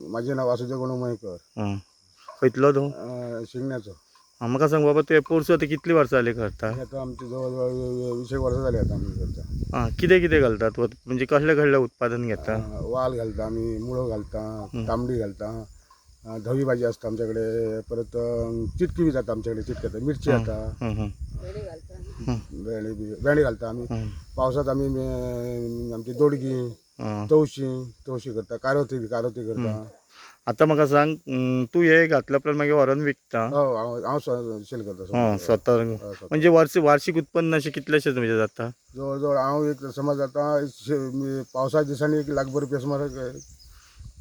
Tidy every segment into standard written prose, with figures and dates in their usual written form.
माझे नाव वासुदेव गणू मयेकर. आं, खंयतलो तूं? शिगण्याचो. आं, म्हाका सांग बाबा, तुवें पोरसो आतां कितलीं वर्सां जालीं करता? आनी आतां आमचे जवळ जवळ 20 वर्सां जाली आतां आमी करता. आं, कितें कितें घालतात? म्हणजे कसलें कसलें उत्पादन घेता? वाल घालता आमी, मुळो घालता, तांबडी घालता, धवी भाजी आसता आमच्याकडे, परत चिटकी बी जाता आमच्याकडे, चिटकी जाता, मिरची जाता, हं, हं, भेंडे बी भेंडे घालता आमी. हं. पावसात आमी आमची दोडगी, आं. तवशी तवशी करता, कारोती बी कारोती करता. आतां म्हाका सांग, तूं हे घातल्या उपरांत मागीर व्हरोन विकता? हो, हांव हांव सेल करता आं, स्वता. स्वता. हय, स्वता. म्हणजे वार्षिक उत्पन्न अशें कितलेशें तुमचें जाता? जवळ जवळ हांव एक समज आतां पावसा दिसांनी 1 लाख रुपया सुमार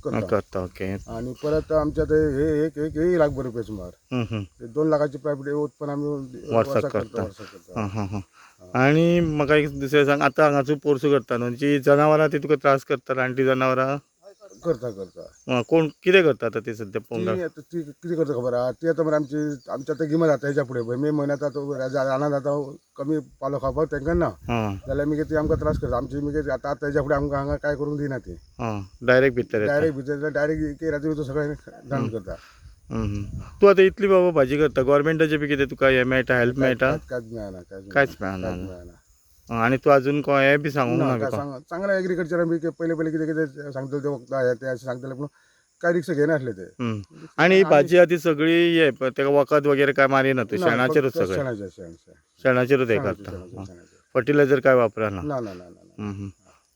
करता. करता, ओके. आणि परत आमच्या ते हे एक एक हे लाख रुपये सुमार, हं, हं. ते 2 लाखाचे प्रॉफिट उत्पन्न आमी वर्साक वर्साक करता. करता, वर्साक करता. आं हां हां. आनी म्हाका एक दुसरें सांग, आतां हांगासर पोरसो करता न्हू, जी जनावरां ती तुका त्रास करता, रानटी जनावरां? करता करता. आं, कोण कितें करता आतां ती सद्या पळोवंक ती आतां ती कितें करता खबर आहा? ती आतां मरे आमची आमच्या आतां गिमा जाता हेच्या फुडें पळय मे म्हयन्यात आतां रानांत आतां कमी पालो खावपाक तांकां ना आं जाल्यार मागीर ती आमकां त्रास करता आमची. मागीर आतां आतां हेच्या फुडें आमकां हांगा कांय करूंक दिना ती. आं, डायरेक्ट भितर येता. डायरेक्ट भितर, डायरेक्ट एक राती भितर सगळें घाण करता. तूं आतां इतली बाबा भाजी करता, गोवोरमेंटाचें बी कितें तुका हें मेळटा, हेल्प मेळटा? कांयच मेळना. कांयच कांयच मेळना. कांयच मेळना. आं, आनी तूं अजून हें बी सांगूंक ना, ना काय तुका? सांग चांगलें एग्रीकल्चरान बी पयलें पयलें कितें कितें सांगतले ते वखदां हे ते अशें सांगतले, पूण कांय रिक्स घेनासले ते. आनी ही भाजी आहा ती सगळी हे ताका वखद वगैरे काय मारिना तूं? ना, शेणाचेरूच फक्त सगळें? शेणाचेर, शेण शेण शेणाचेरूच हें शेणाचेर, करता? शेणाचेर, शेणाचेर. फर्टिलायझर काय वापरना? ना ना ना ना ना.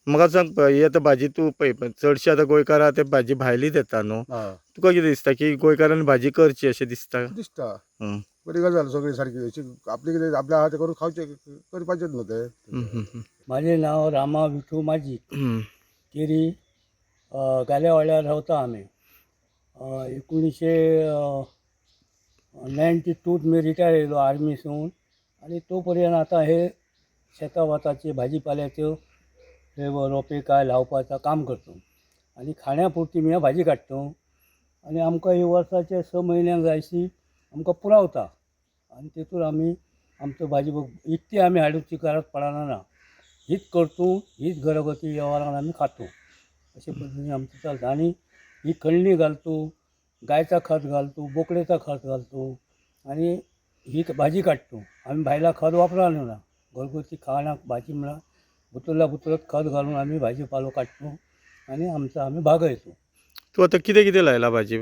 म्हाका सांग, ही आतां भाजी तूं पळय, चडशी आतां गोंयकार आहा ते भाजी भायलीच येता न्हू, हय. तुका कितें दिसता की गोंयकारान भाजी करची अशें दिसता? दिसता. हं. बरी गजाल सगळी सारकी अशी आपली कितें आपल्या आहा ते करून खावचें, करपाचेच न्हू ते. हं, हं, हं. माझे नाव रामा विठू माजी. हं. केरी गाल्यावाड्यार रावता आमी. 1992 मी रिटायर येयलो आर्मीसून आनी तो पर्यंत आतां हे शेतां भाताचे भाजीपाल्याच्यो हे रोपे काय लावपाचो काम करता आनी खाण्या पुरती मी भाजी काडटा आनी आमकां ही वर्साचे 6 म्हयन्यांक जायशी आमकां पुरावता आनी तेतूर आमी आमचो भाजी इतली आमी हाडूची गरज पडना ना. हीच करतू, हीच घरगुती वेव्हारान आमी खातो, अशे पद्दतीन आमचें चलता. आनी ही कळणी घालतो, गायचा खत घालतो, बोकडेचा खत घालतो आनी ही भाजी काडतो. आमी भायला खत वापरना ना, घरगुती खाणाक भाजी म्हणा बुतुरला बुतुरत खत घालून आमी भाजी पालो काडतो आनी आमचो आमी भागयतो. तूं आतां कितें कितें लायला भाजी?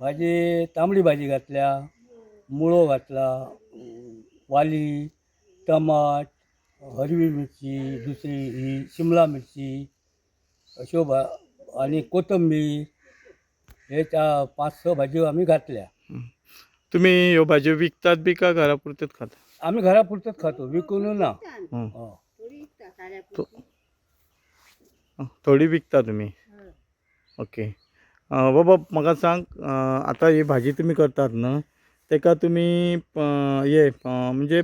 भाजी तांबडी भाजी घातल्या, मुळो घातला, वाली, टमाट, हरवी मिरची, दुसरी ही शिमला मिरची, अश्यो आनी कोथंबीर, हे 5-6 भाजयो आमी घातल्या. तुमी ह्यो भाजयो विकतात बी काय घरा पुरत्योच खाता? आमी घरा पुरतोच खातो, विकून ना. हं. हय. थोडी विकता तुमी? ओके. बाबा म्हाका सांग, आतां ही भाजी तुमी करतात न्हू, ताका तुमी हे म्हणजे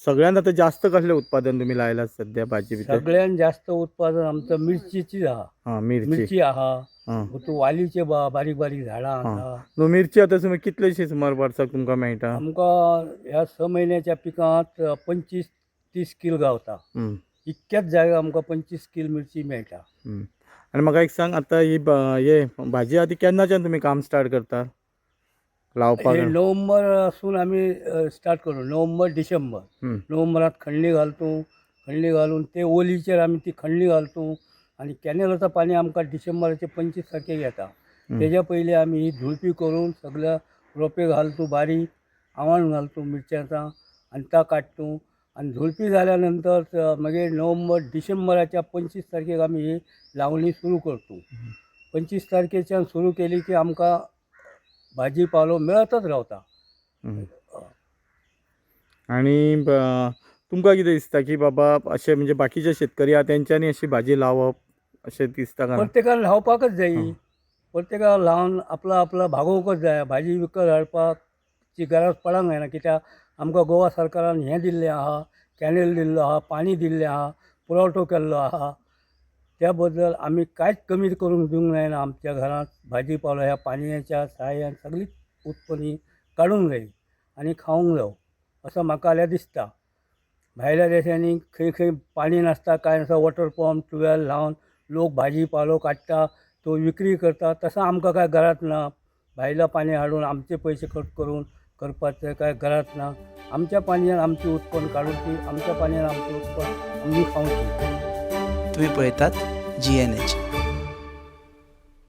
सगळ्यांत आतां जास्त कसलें उत्पादन तुमी लायलां सद्या भाजी भितर? सगळ्यात जास्त उत्पादन आमचं मिरचीची आहा. आं, मिरची. मिरची आहा, आं. वालीचे बारीक बारीक झाडां आसा. न्हू मिरची आतां सुमार कितलेशी सुमार वर्साक तुमकां मेळटा? आमकां ह्या 6 म्हयन्याच्या पिकांत 25-30 कील गावता. इतक्याच जाग्यार आमकां 25 कील मिरची मेळटा. आनी म्हाका एक सांग, आतां ही हे भाजी आतां केन्नाच्यान तुमी काम स्टार्ट करता लावपाक? हे नोव्हेंबरासून आमी स्टार्ट करू, नोव्हेंबर डिसेंबर. नोव्हेंबरात खणणी घालतो, खणणी घालून ते ओलीचेर आमी ती खणणी घालतो आनी कॅनलाचो पाणी आमकां डिसेंबराचे 25 तारखेक येता. तेज्या पयलीं आमी ही झुळपी करून सगळ्या रोपे घालतो, बारीक आवाण घालतो मिरच्यांचा आनी ता काडटो आनी झुळपी जाल्या नंतर मागीर नोव्हेंबर डिसेंबराच्या 25 तारखेक आमी ही लावणी सुरू करतो. 25 तारखेच्यान सुरू केली की आमकां भाजी पालो मेळतच रावता. आनी तुमकां कितें दिसता की बाबा अशें म्हणजे बाकीचे शेतकरी आहा तेंच्यांनी अशी भाजी लावप अशें दिसता काय? प्रत्येकान लावपाकच जाय, प्रत्येकान लावन आपलो आपलो भागोवंकच जाय. भाजी विकत हाडपाची गरज पडोंक जायना, कित्याक आमकां गोवा सरकारान हें दिल्लें आहा, कॅनल दिल्लो आहा, पाणी दिल्लें आहा, पुरवठो केल्लो आहा. त्या बद्दल आमी कांयच कमी करूंक दिवंक जायना. आमच्या घरांत भाजी पालो ह्या पाणयेच्या साहाय्यान सगळीच उत्पन्न काडूंक जाय आनी खावंक जावो असो म्हाका जाल्यार दिसता. भायल्या देशांनी खंय खंय पाणी नासता, कांय नासता, वॉटर पंप ट्युबवेल लावन लोक भाजी पालो काडटा, तो विक्री करता. तसं आमकां काय गरज ना भायला पाणी हाडून आमचे पैसे कट करून करपाचें काय गरज ना. आमच्या पाणयान आमचें उत्पन्न काडून ती आमच्या पाणयान आमचें उत्पन्न आमी खावची. तुम्ही पळयतात जी एन एच.